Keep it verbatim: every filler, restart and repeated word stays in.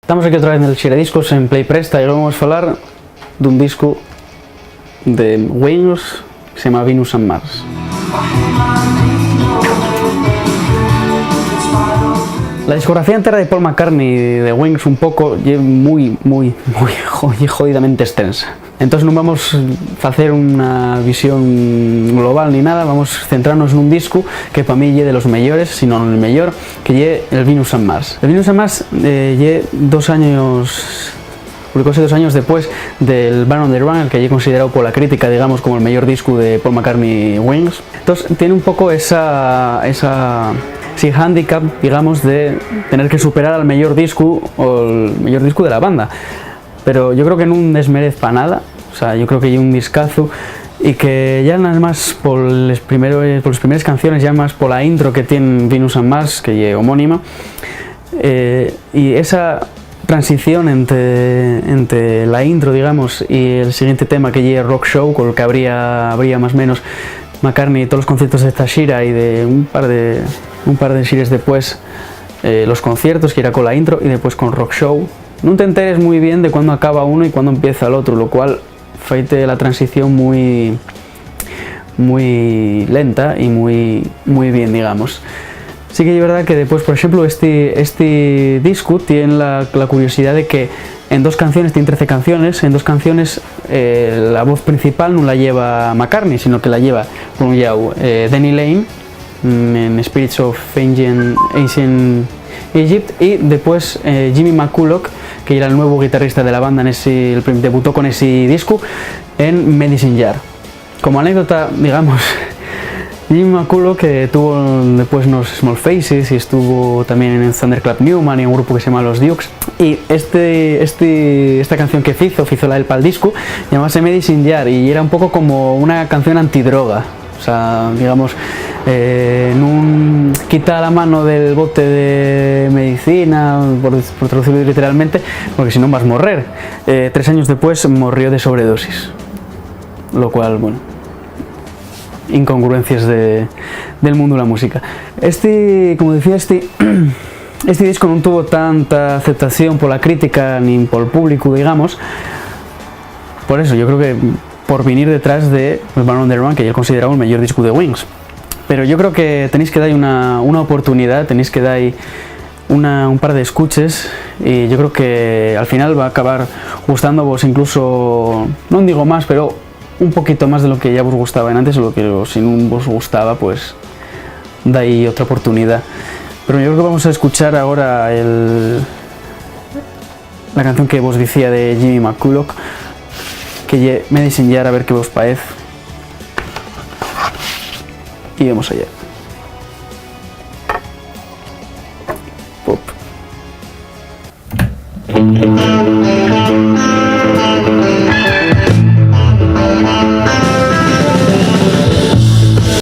Tamos aquí otra vez nel Xiradiscos en Play Presta y hoy vamos a falar d'un discu de Wings que se llama Venus and Mars. La discografía entera de Paul McCartney de Wings un poco ye mui, mui, mui jo-, ye jodidamente extensa. Entós nun vamos facer una visión global ni nada, vamos centrarnos nun discu que pa mí ye de los meyores, si non el meyor, que ye el Venus and Mars. El Venus and Mars, eh, ye dos años, publicóse dos años después del Born on the Run, el que ye considerado por la crítica, digamos, como el meyor discu de Paul McCartney Wings. Entós, tiene un poco esa, esa, ese handicap, digamos, de tener que superar al meyor discu o el meyor discu de la banda. Pero yo creo que nun desmerez pa nada. O sea, yo creo que ye un discazu y que ya nada más por les primero-, por les primeres canciones, ya más por la intro que tiene Venus and Mars, que ye homónima, eh, y esa transición entre, entre la intro, digamos, y el siguiente tema, que ye Rock Show, con el que abría, abría más o menos McCartney todos los conciertos de esta xira y de un par de, un par de xires después, eh, los conciertos, que era con la intro y después con Rock Show. Nun t'enteres mui bien de cuándo acaba uno y cuándo empieza el otro, lo cual faite la transición mui, mui lenta y mui, mui bien, digamos. Sí que ye verdá que después, por exemplu, esti, esti discu tien la, la curiosidá de que en dos canciones, tien trece canciones, en dos canciones, eh, la voz principal nun la lleva McCartney, sino que la lleva, por un llau, eh, Denny Laine, mm, en Spirits of Ancient, Ancient Egypt, y después, eh, Jimmy McCulloch, que era el nuevo guitarrista de la banda, en ese, el prim-, debutó con ese disco en Medicine Jar. Como anécdota, digamos, Jimmy McCulloch, que tuvo después unos Small Faces y estuvo también en Thunderclap Newman y un grupo que se llama Los Dukes. Y este, este, esta canción que fizo, fizo la del pal disco, llamase Medicine Jar, y era un poco como una canción antidroga. O sea, digamos, eh, nun quita la mano del bote de medicina, por, por traducirlo literalmente, porque si non vas morrer. Eh, tres años después morrió de sobredosis, lo cual, bueno, incongruencias de, del mundo de la música. Este, como decía, este, este disco non tuvo tanta aceptación pola crítica nin pol públicu, digamos. Por eso, yo creo que por venir detrás de Born on the Run, que ye considerado el meyor disco de Wings. Pero yo creo que tenéis que dar una, una oportunidad, tenéis que dar una, un par de escuches, y yo creo que al final va a acabar gustándovos incluso, non digo más, pero un poquito más de lo que ya vos gustaba en antes, o lo que si nun vos gustaba, pues dai otra oportunidad. Pero yo creo que vamos a escuchar ahora el, la canción que vos dicía de Jimmy McCulloch, que ye Medicine Jar, a ver qué vos paez. Y vamos allá. Pop.